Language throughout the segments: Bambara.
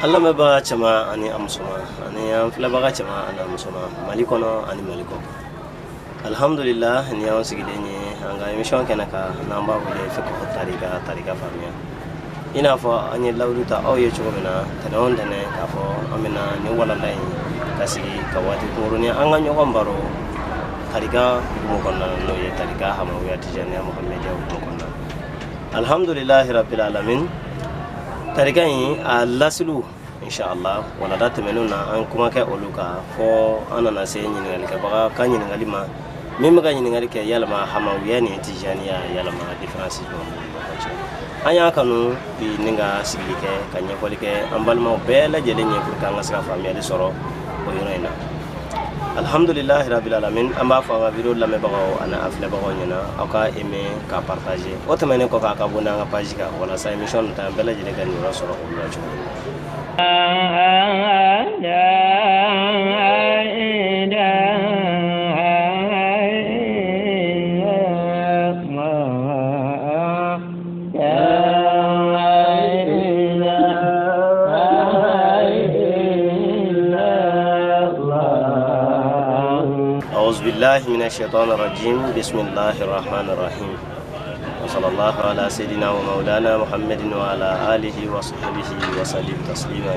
An lamɛnbaga cɛman ani a musoman ani an filɛbaga cɛman ani a musoman Mali kɔnɔ ani Mali kɔ alhamdulillah ni y'an sigilen ye an ka émission kɛnɛ kan n'an b'a wele fiqhu tarika tarika faamuya i n'a fɔ an ye layidu ta aw ye cogo min na tɛnɛ o tɛnɛ k'a fɔ an bɛna nin walanda in ka sigi ka waati kunkurunin an ka ɲɔgɔn baro tarika hukumu kɔnɔna na n'o ye tarika hamawiya tijaniya muhamadiya hukumu kɔnɔna na alhamdulilahi rabbil alamin tarika in a lasiliw inshallah walanda tɛmɛnenw na an kuma kɛ olu kan fo an nana se ɲininkalikɛbaga ka ɲininkali ma min bɛ ka ɲininkali kɛ yalama hamawiya ni tijaniya yalama différence jumɛn b'u ni ɲɔgɔn cɛ an y'a kanu bi ni ka sigili kɛ ka ɲɛfɔli kɛ an balimaw bɛɛ lajɛlen ye pour que an ka se ka faamuyali sɔrɔ o yɔrɔ in na alhamdulilahi rabbil alamin an b'a fɔ an ka video lamɛnbagaw ani an filɛbagaw ɲɛna aw ka aimer ka partager o tɛmɛnen kɔfɛ a ka abonner an ka page kan walasa émission ninnu an bɛɛ lajɛlen ka niyɔrɔ sɔrɔ olu la cogo min na. أعوذ بالله من الشيطان الرجيم بسم الله الرحمن الرحيم وصلى الله على سيدنا ومولانا محمد وعلى آله وصحبه وسلم تسليما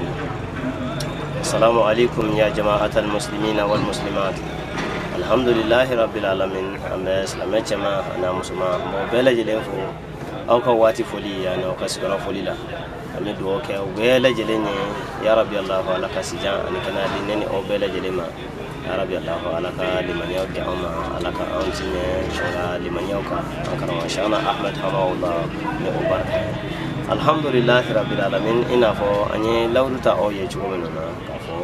السلام عليكم يا جماعة المسلمين والمسلمات الحمد لله رب العالمين an bɛ silamɛ cɛman ani musoman mɔgɔ bɛɛ lajɛlen fo aw ka waati foli ani aw ka sigiyɔrɔ foli la an bɛ dugawu kɛ u bɛɛ lajɛlen ye ya rabi alahu ala ka sijan ani kɛnɛya di ne ni aw bɛɛ lajɛlen ma ya rabi alahu ala ka limaniyaw di anw ma ala ka anw tiɲɛ an ka limaniyaw kan an karamɔgɔ Shana Ahmed Hamawula ni o barika ye alhamdulilahi rabbil alamin i n'a fɔ an ye layidu ta aw ye cogo min na k'a fɔ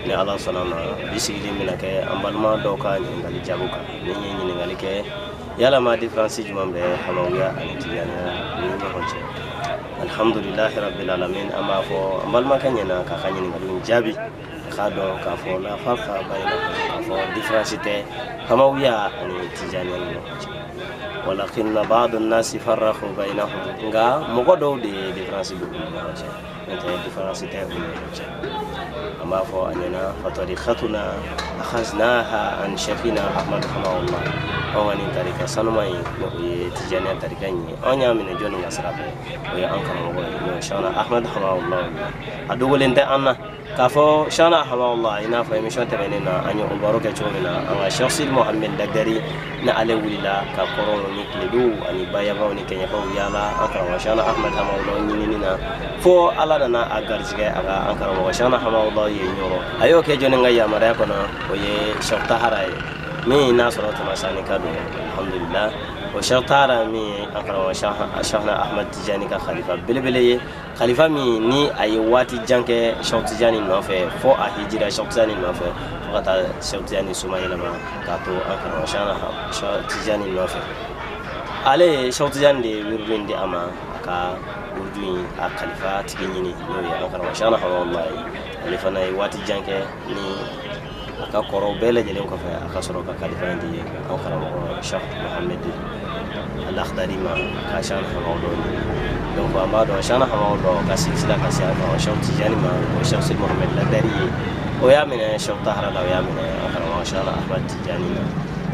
ni ala sɔnna ma bi sigili bɛna kɛ an balima dɔw ka ɲininkali jaabi kan ni ye ɲininkali kɛ yalama différence jumɛn bɛ hamawiya ani tijaniya ni ɲɔgɔn cɛ alhamdulilahi rabbil alamin an b'a fɔ an balimakɛ ɲɛna k'a ka ɲininkaliw jaabi k'a dɔn k'a fɔ la farqa bainahum k'a fɔ différence tɛ hamawiya ani tijaniya ni ɲɔgɔn cɛ walakinna ba'du nasi farraqu bainahum nka mɔgɔ dɔw de ye différence don u ni ɲɔgɔn cɛ n'o tɛ différence tɛ u ni ɲɔgɔn cɛ an b'a fɔ a ɲɛna fatariqatuna akhaznaha an shaykhina ahmad hamawullah anw ka nin tarika sanuma in n'o ye tijaniya tarika in ye anw y'a minɛ jɔnni ka sira fɛ o ye an karamɔgɔ ye n'o ye shana ahmad hamawullah ye a dogolen tɛ an na k'a fɔ shana hamawullah i n'a fɔ émission tɛmɛnen na an ye o baro kɛ cogo min na an ka Cheikh Sidi Mohamed Lakidari ni ale wulila ka kɔrɔnw ni tilebiw ani bayabaw ni kɛɲɛkaw yaala an karamɔgɔ Shana Ahmed Hamawullah ɲinini na fo ala nana a garijɛgɛ a ka an karamɔgɔ Shana Hamawullah ye ɲɔrɔ a y'o kɛ jɔnni ka yamaruya kɔnɔ o ye Cheikh Tahara ye min n'a sɔrɔ Tamasani ka don alhamdulillah o Cheikh Tahara min ye an karamɔgɔ Shana Ahmed Tijani ka khalifa belebele ye khalifa min ni a ye waati jan kɛ Cheikh Tijani nɔfɛ fo a hijira Cheikh Tijani nɔfɛ fo ka taa Cheikh Tijani soma yɛlɛma k'a to an karamɔgɔ Shana Cheikh Tijani nɔfɛ ale ye Cheikh Tijani de ye wirdu in di a ma a ka wirdu in a khalifa tigi ɲini n'o ye an karamɔgɔ Shana Hamawullah ye ale fana ye waati jan kɛ ni a ka kɔrɔw bɛɛ lajɛlen kɔfɛ a ka sɔrɔ ka kalifa in di an karamɔgɔ Cheikh Mohamed Al-Akhdari ma ka Shana Hamawullah ɲini donc an b'a dɔn Shana Hamawullah ka silsila ka se an karamɔgɔ Cheikh Tijani ma o Cheikh Sidi Mohamed Lakidari ye o y'a minɛ Cheikh Tahara la o y'a minɛ an karamɔgɔ Shana Ahmad Tijani na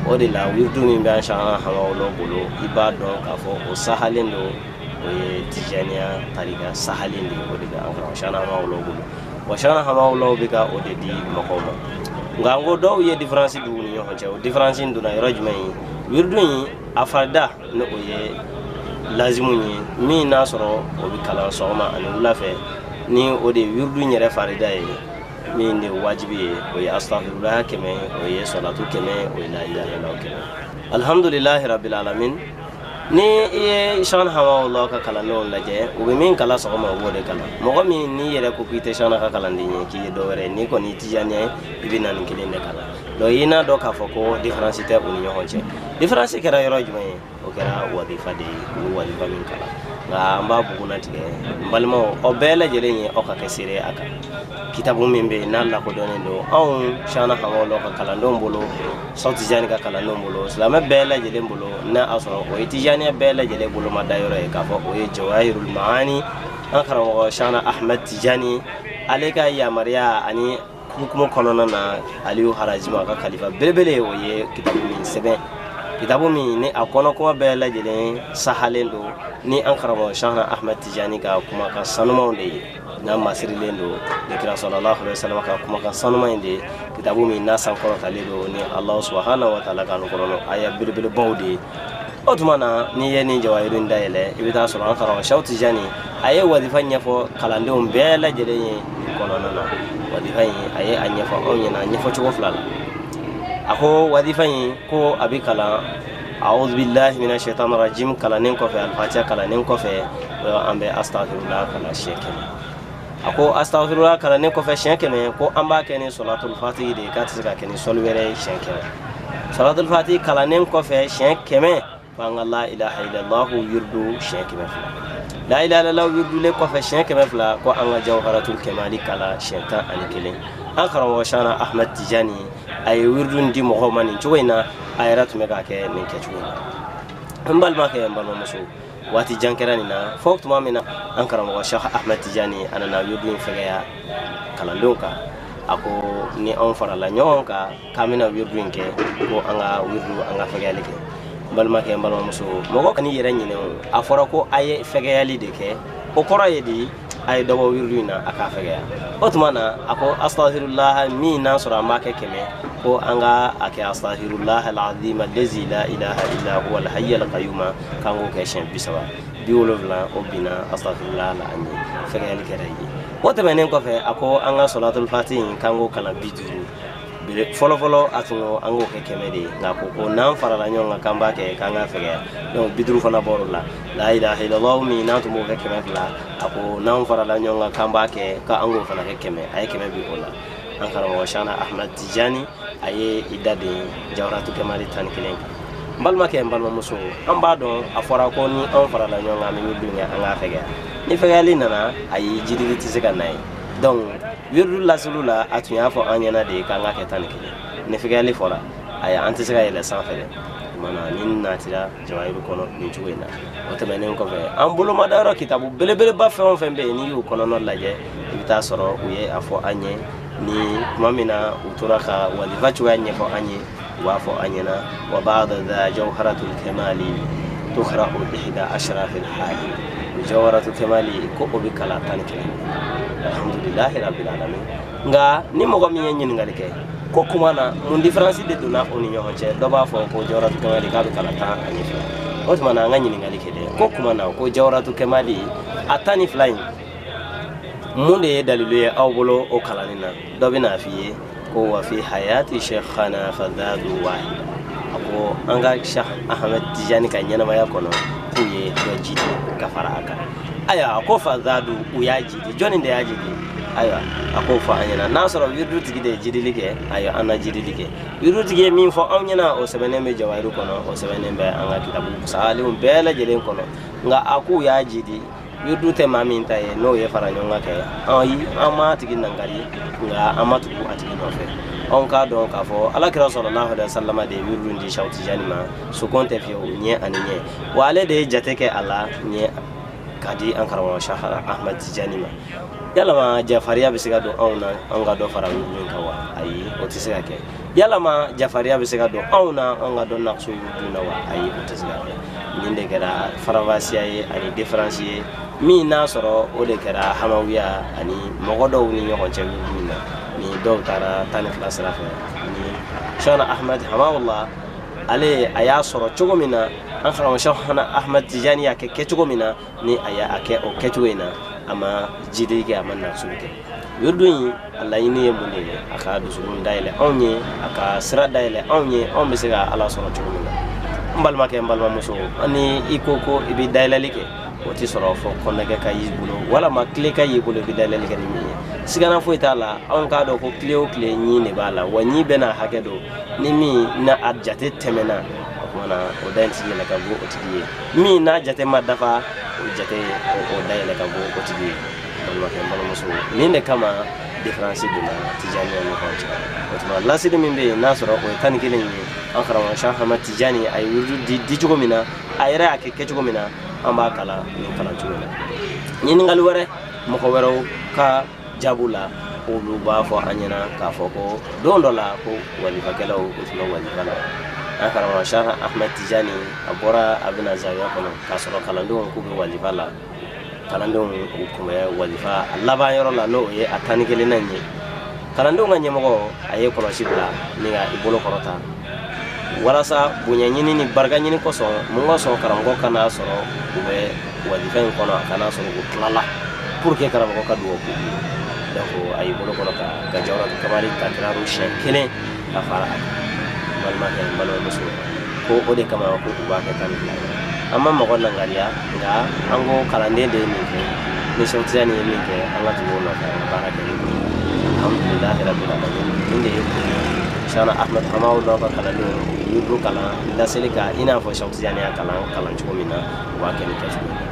o de la wirdu min bɛ an Shana Hamawullah bolo i b'a dɔn k'a fɔ o sahalen don o ye Tijaniya tarika sahalen de ye o de bɛ an karamɔgɔ Shana Hamawullah bolo wa Shana Hamawullah bɛ ka o de di mɔgɔw ma nka n ko dɔw ye différence don u ni ɲɔgɔn cɛ o différence in donna yɔrɔ jumɛn ye wirdu in a farida ni o ye lazimu ye min n'a sɔrɔ o bɛ kalan sɔgɔma ani wula fɛ ni o de ye wirdu in yɛrɛ farida ye min de ye wajibi ye o ye astaghfirullah 100 o ye salatu 100 o ye la ilaha illallah 100 alhamdulilahi rabbil alamin ni i ye Shana Hamawullah ka kalandenw lajɛ u bɛ min kalan sɔgɔma u b'o de kalan mɔgɔ min n'i yɛrɛ ko k'i tɛ Shana ka kalanden ye k'i ye dɔ wɛrɛ ye n'i kɔni ye Tijani ye i bɛ na nin kelen de kalan donc i n'a dɔn k'a fɔ ko différence tɛ u ni ɲɔgɔn cɛ différence kɛra yɔrɔ jumɛn ye o kɛra wadifa de ye u bɛ wadifa min kalan nka an b'a bugunnatigɛ n balimaw aw bɛɛ lajɛlen ye aw ka kɛ seere a kan kitabu min bɛ yen n'a lakodɔnnen don anw Shana Hamawullah ka kalandenw bolo Cheikh Tijani ka kalandenw bolo silamɛ bɛɛ lajɛlen bolo n'a y'a sɔrɔ o ye Tijaniya bɛɛ lajɛlen boloma da yɔrɔ ye k'a fɔ o ye Jawahirul Maani An karamɔgɔ Cheikhna Ahmed Tijani ale ka yamaruya ani hukumu kɔnɔna na, Aliyu Harazima ka kalifa belebele, o ye kitabu min sɛbɛn, kitabu min ni a kɔnɔ kuma bɛɛ lajɛlen sahalen don ni an karamɔgɔ Cheikhna Ahmed Tijani ka kumakan sanumanw de ye, n'a masirilen don ni kira sallallahu alaihi wasallam ka kumakan sanuman in de ye. Kitabu min n'a sankɔrɔtalen don ni Allahu subhanahu wa ta'ala ka kɔnɔ aya belebelebaw de ye. O tuma na, n'i ye nin jawahiru in dayɛlɛ, i bɛ taa sɔrɔ an karamɔgɔ Cheikh Tijani a ye wadifa ɲɛfɔ kalandenw bɛɛ lajɛlen ye nin kɔnɔna na. Wadifa in, a ye a ɲɛfɔ anw ɲɛna ɲɛfɔ cogo fila la. A ko wadifa in ko a bɛ kalan a'udhu billahi minash shaitanir rajim kalannen kɔfɛ, alfatiha kalannen kɔfɛ, an bɛ astaghfirullah kalan siɲɛ 100. A ko astaghfirullah kalannen kɔfɛ siɲɛ 100, ko an b'a kɛ ni salatul fatihi de ye, k'a tɛ se ka kɛ ni sɔli wɛrɛ ye siɲɛ 100. Salatul fatihi kalannen kɔfɛ siɲɛ 100, ko an ka la ilaha illallah wirdu siɲɛ 200. La ilaha illallah wirdulen kɔfɛ siɲɛ 200, ko an ka jawharatul kemali kala siɲɛ 11. An karamɔgɔ Cheikhna Ahmed Tijani a ye wirdu di mɔgɔw ma nin cogo in na, a yɛrɛ tun bɛ k'a kɛ nin kɛcogo in na. N balimakɛ, n balimamuso, waati jan kɛra nin na fo tuma min na an karamɔgɔ Cheikh Ahmed Tijani a nana wirdu in fɛgɛya kalandenw kan. A ko ni anw farala ɲɔgɔn kan k'an bɛna wirdu in kɛ, ko an ka wirdu, an ka fɛgɛyali kɛ. N balimakɛ, n balimamuso, mɔgɔ kan'i yɛrɛ ɲinɛ o. A fɔra ko a ye fɛgɛyali de kɛ, o kɔrɔ ye di? A ye dɔ bɔ wirdu in na, a k'a fɛgɛya. O tuma na, a ko astaghfirullah min n'a sɔrɔ an b'a kɛ 100, ko an ka a kɛ astaghfirullah alazim allazi la ilaha illa huwa alhayyul qayyum, k'an k'o kɛ siɲɛ 30, 70 o binna astaghfirullah la, an ye fɛgɛyali kɛra ye. O tɛmɛnen kɔfɛ, a ko an ka salatul fatih k'an k'o kalan 50. Fɔlɔ fɔlɔ, a tun ko an k'o kɛ 100 de ye, nka ko n'an farala ɲɔgɔn kan k'an b'a kɛ, k'an k'a fɛgɛya, donc 50 fana bɔr'o la. La ilaha illallah min n'an tun b'o kɛ 200, a ko n'an farala ɲɔgɔn kan k'an b'a kɛ, k'an k'o fana kɛ 100, a ye 100 bi o la. An karamɔgɔ Cheikhna Ahmed Tijani a ye i da den jawharatu kemali 11 kan. N balimakɛ, n balimamuso, an b'a dɔn a fɔra ko ni anw farala ɲɔgɔn kan, an bɛ wirdu kɛ, an k'a fɛgɛya. Ni fɛgɛyali nana, ayi, jidili tɛ se ka na ye. Donc wirdu lasulu la, a tun y'a fɔ an ɲɛna de k'an ka kɛ 11. Ni fɛgɛyali fɔra, ayi, an tɛ se ka yɛlɛ sanfɛ dɛ. Kumana ni natira jawahiru kɔnɔ nin cogo in na. O tɛmɛnen kɔfɛ, an bolomadayɔrɔ kitabu belebeleba fɛn o fɛn bɛ yen, n'i y'u kɔnɔna lajɛ, i bɛ taa sɔrɔ u ye a fɔ an ye ni tuma min na u tora ka wadifa cogoya ɲɛfɔ an ye, u b'a fɔ an ɲɛna wa ba'da dha jawharatul kemali tuqra'u ihda ashra fil hali. Jawharatul kemali ko o bɛ kalan 11. Alhamdulillahi rabbil alamin. Nka ni mɔgɔ min ye ɲininkali kɛ ko kuma na mun différence de donna o ni ɲɔgɔn cɛ, dɔ b'a fɔ ko jawharatul kemali k'a bɛ kalan 12. O tuma na, an ka ɲininkali kɛ dɛ, ko kuma na ko jawharatul kemali a 12 in, mun de ye dalilu ye aw bolo o kalanni na? Dɔ bɛ n'a f'i ye ko wa fi hayati sheikhana fadadu wahida. A ko an ka Cheikh Ahmed Tijani ka ɲɛnamaya kɔnɔ, k'u ye dɔ jidi ka fara a kan. Ayiwa, a ko fadadu, u y'a jidi, jɔnni de y'a jidi? Ayiwa, a k'o fɔ an ɲɛna. N'a sɔrɔ wirdu tigi de ye jidili kɛ, ayiwa, an na jidili kɛ. Wirdu tigi ye min fɔ anw ɲɛna, o sɛbɛnnen bɛ jawahiru kɔnɔ, o sɛbɛnnen bɛ an ka kitabu sahalenw bɛɛ lajɛlen kɔnɔ. Nka a k'u y'a jidi, wirdu tɛ maa min ta ye, n'o ye fara ɲɔgɔn kan kɛ, an m'a tigi nangari, nka an ma tugu a tigi nɔfɛ. Anw k'a dɔn k'a fɔ alakira sallallahu alaihi wasallam de ye wirdu di Cheikh Tijani ma, sokon tɛ fiyewu, ɲɛ ani ɲɛ. Wa ale de ye jate kɛ a la ɲɛ k'a di an karamɔgɔ Cheikh Ahmed Tijani ma. Yalama jafariya bɛ se ka don anw na anw ka dɔ fara wirdu in kan wa? Ayi, o tɛ se ka kɛ. Yalama jafariya bɛ se ka don anw na anw ka dɔ naqsu wirdu na wa? Ayi, o tɛ se ka kɛ. Nin de kɛra faranfasiya ye ani différence ye min n'a sɔrɔ o de kɛra hamawiya ani mɔgɔ dɔw ni ɲɔgɔn cɛ wirdu in na. Ni dɔw taara 12 sira fɛ, ni Cheikhna Ahmed hamawullah ale a y'a sɔrɔ cogo min na, an karamɔgɔ Cheikhna Ahmed Tijani y'a kɛ kɛcogo min na, ni a y'a kɛ o kɛcogo in na, a ma jidili kɛ, a ma naqsuli kɛ. Wirdu in a laɲini ye mun de ye? A ka dusukun dayɛlɛ anw ye, a ka sira dayɛlɛ anw ye, anw bɛ se ka Ala sɔrɔ cogo min na. N balimakɛ, n balimamuso, ni i ko ko i bɛ dayɛlɛli kɛ, o tɛ sɔrɔ fɔ kɔnɛkɛ ka y'i bolo walama tile ka y'i bolo i bɛ dayɛlɛli kɛ ni min ye. Sigana foyi t'a la. Anw k'a dɔn ko tile o tile ɲi de b'a la, wa ɲi bɛɛ n'a hakɛ don. Ni min n'a a jate tɛmɛna, o tuma na o da in tigi yɛlɛ ka go o tigi ye. Min n'a jate ma dafa, o jate o da yɛlɛ ka go o tigi ye. Balimakɛ, n balimamuso, nin de kama différence donna Tijani ni ɲɔgɔn cɛ. O tuma lasili min bɛ yen n'a sɔrɔ o ye 11 ye, an karamɔgɔ Cheikh Ahmed Tijani a ye wirdu di cogo min na, a yɛrɛ y'a kɛ kɛcogo min na, an b'a kalan nin kalan cogo in na. Ɲininkali wɛrɛ mɔgɔ wɛrɛw ka jaabu la, olu b'a fɔ an ɲɛna k'a fɔ ko don dɔ la ko walifakɛlaw u tun bɛ walifa la. An karamɔgɔ Cheikh Ahmed Tijani a bɔra a bɛna zawiya kɔnɔ k'a sɔrɔ kalandenw k'u bɛ walifa la. Kalandenw u tun bɛ walifa a laban yɔrɔ la, n'o ye a 11nan ye. Kalandenw ka ɲɛmɔgɔ a ye kɔlɔsi bila ni ka i bolo kɔrɔta walasa bonya ɲini ni barika ɲini kosɔn. Mun kosɔn? Karamɔgɔ kana sɔrɔ u bɛ walifa in kɔnɔ, a kana sɔrɔ u tilala, pour que karamɔgɔ ka dugawu k'u ye. Donc a y'i bolo kɔrɔta ka Jawharatul Kamali takiraru siɲɛ kelen ka fara a kan. Balimakɛ, balimamuso, ko o de kama ko u b'a kɛ 12 ye. An ma mɔgɔ langariya, nka an ko kalanden de ye nin kɛ, ni Cheikh Tijani ye min kɛ, an ka tugu o nɔfɛ, an ka baara kɛ ni o ye. Alhamdulilahi rabbil alamin. Nin de ye kun ye Cheikhna Ahmed Hamawula ka kalandenw u bɛ wirdu kalan laseli kan i n'a fɔ Cheikh Tijani y'a kalan cogo min na, u b'a kɛ ni kɛcogo ye.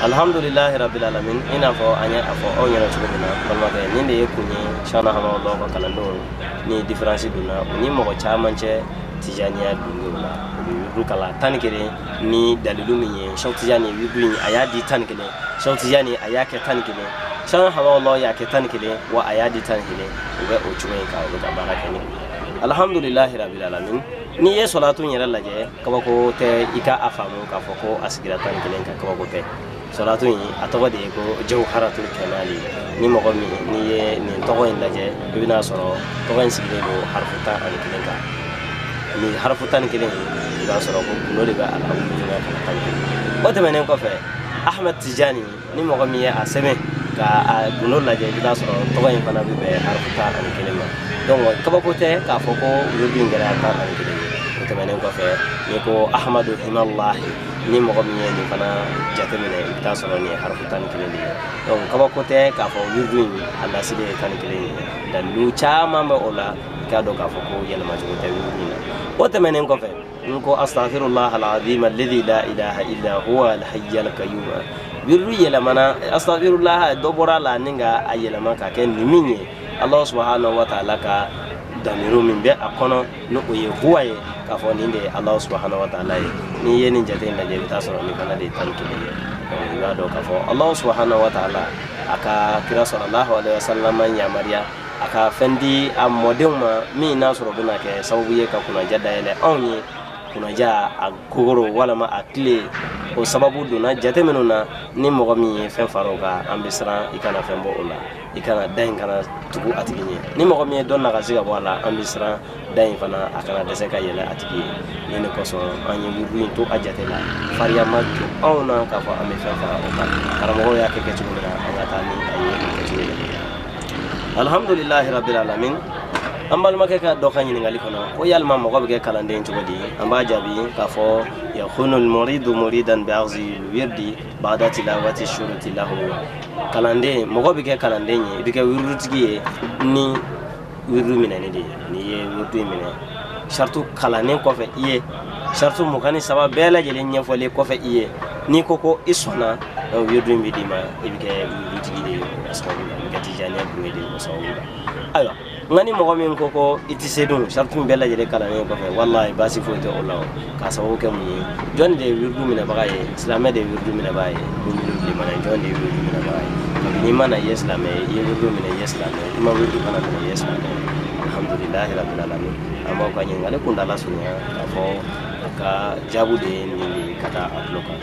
Alhamdulilahi rabbil alamin. I n'a fɔ an ye a fɔ aw ɲɛna cogo min na, balimakɛ, nin de ye kun ye Cheikhna Hamawula ka kalandenw ni différence donna u ni mɔgɔ caman cɛ Tijaniya dungew la. U bɛ wirdu kalan 11 ni dalilu min ye. Cheikh Tijani wirdu in a y'a di 11, Cheikh Tijani a y'a kɛ 11, Cheikhna Hamawula y'a kɛ 11, wa a y'a di 11. U bɛ o cogo in kan, u bɛ ka baara kɛ ni o ye. Alhamdulilahi rabbil alamin. N'i ye sɔlatu yɛrɛ lajɛ, kabako tɛ i ka a faamu k'a fɔ ko a sigira 11 kan. Kabako tɛ. Sɔlatu in a tɔgɔ de ye ko Jawharatul Kamali. Ni mɔgɔ min n'i ye nin tɔgɔ in lajɛ, i bɛna sɔrɔ tɔgɔ in sigilen don harifu 11 kan. Ni harifu 11, i b'a sɔrɔ ko gundo de bɛ a la, wuli ka na 11. O tɛmɛnen kɔfɛ, Ahmed Tijani, ni mɔgɔ min ye a sɛbɛn ka a gundo lajɛ, i bɛ taa sɔrɔ tɔgɔ in fana bɛ bɛn harifu 11 ma. Donc kabako tɛ k'a fɔ ko wirdu in kɛra 11 ye. O tɛmɛnen kɔfɛ, n'i ko Ahmadu Himallahi, ni mɔgɔ min ye nin fana jateminɛ, i bɛ taa sɔrɔ nin ye harifu 11 de ye. Donc kabako tɛ k'a fɔ wirdu in a lasili ye 11 ye. Dalilu caman bɛ o la, i k'a dɔn k'a fɔ ko yɛlɛmacogo tɛ wirdu in na. O tɛmɛnen kɔfɛ, n ko astaghfirullah alazim alladhi la ilaha illa huwa alhayy alqayyum. Wirdu yɛlɛmana, astaghfirullah dɔ bɔra a la ni ka a yɛlɛma ka kɛ nin min ye, Allah subhanahu wa ta'ala ka damiru min bɛ a kɔnɔ, n'o o ye huwa ye, k'a fɔ nin de ye Allah subhanahu wa ta'ala ye. N'i ye nin jate in lajɛ, i bɛ taa sɔrɔ nin fana de ye 11 ye. Donc i b'a dɔn k'a fɔ Allah subhanahu wa ta'ala a ka kira sallallahu alaihi wa sallam yamaruya a ka fɛn di a mɔdenw ma min n'a sɔrɔ bɛna kɛ sababu ye ka kunnaja dayɛlɛ anw ye. Kunnaja a kokoro walama a tile, o sababu donna jate minnu na, ni mɔgɔ min ye fɛn fara o kan, an bɛ siran i kana fɛn bɔ o la, i kana da in kana tugu a tigi ɲɛ. Ni mɔgɔ min ye dɔ nagasi ka bɔ a la, an bɛ siran da in fana a kana dɛsɛ ka yɛlɛ a tigi ye. Ni ne kosɔn an ye wirdu in to a jate la, fariya ma don anw na k'a fɔ an bɛ fɛn fara o kan. Karamɔgɔw y'a kɛ kɛcogo min na, an ka taa ni a ye o kɛcogo ye. Alhamdulilahi rabbil alamin. An balimakɛ ka dɔ ka ɲininkali kɔnɔ ko yalima mɔgɔ bɛ kɛ kalanden cogo di, an b'a jaabi k'a fɔ yakunul muridu muridan bi aghzi wirdi ba'da tilawati shuruti lahu. Kalanden, mɔgɔ bɛ kɛ kalanden ye, i bɛ kɛ wirdutigi ye ni wirdu minɛni de ye. N'i ye wirdu in minɛ, saratu kalannen kɔfɛ, i ye saratu 23 bɛɛ lajɛlen ɲɛfɔlen kɔfɛ i ye, n'i ko ko i sɔnna, donc wirdu in bɛ d'i ma, i bɛ kɛ wirdutigi de ye o sababu la, i bɛ kɛ tijaniya dunge de ye o sababu la. Ayiwa, nka ni mɔgɔ min ko ko i tɛ se dun saratu in bɛɛ lajɛlen kalannen kɔfɛ, walahi baasi foyi tɛ o la. O k'a sababu kɛ mun ye? Jɔn de ye wirdu minɛbaga ye? Silamɛ de ye wirdu minɛbaga ye. Muminu bilenman, jɔn de ye wirdu minɛbaga ye? Kabini i ma na i ye silamɛ ye, i ye wirdu minɛ i ye silamɛ ye, i ma wirdu fana minɛ i ye silamɛ ye. Alhamdulilahi rabbil alamin. An b'aw ka ɲininkali kuntala surunya k'a fɔ a ka jaabu de ye nin de ye ka da a tulo kan.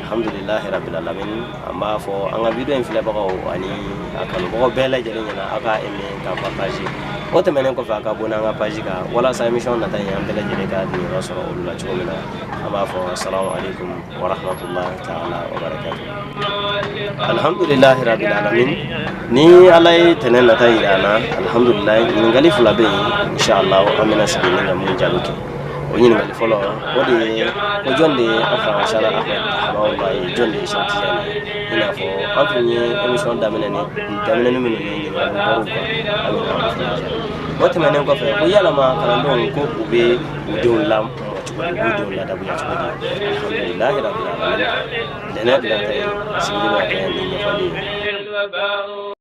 Alhamdulilahi rabbil alamin. An b'a fɔ an ka video in filɛbagaw ani a kanubagaw bɛɛ lajɛlen ɲɛna, aw ka aimer ka partager. O tɛmɛnen kɔfɛ, a ka abonné an ka page kan walasa émission nata in an bɛɛ lajɛlen ka niyɔrɔ sɔrɔ olu la cogo min na. An b'a fɔ salamu alaikum wa rahmatullahi ta'ala wa barakatuh. Alhamdulilahi rabbil alamin. Ni Ala ye tɛnɛ nata yira an na, alhamdulilahi, ɲininkali fila bɛ yen, inshallah an bɛna sigi ni ka mun jaabi kɛ. O ɲininkali fɔlɔ, o de ye ko jɔn de ye an fa Cheikhna Ahmed Hamawula ye, jɔn de ye Cheikh Tijani ye? I n'a fɔ an tun ye émission daminɛ ni daminɛni minnu ye ɲininkali bɔr'u kan, an bɛna o fana jaabi. O tɛmɛnen kɔfɛ, ko yalama kalandenw ko u bɛ u denw lamɔ cogo di, u b'u denw ladabuya cogo di? Alhamdulilahi rabbil alamin. Lɛnɛ nata ye sigili bɛ kɛ ni ɲɛfɔli ye.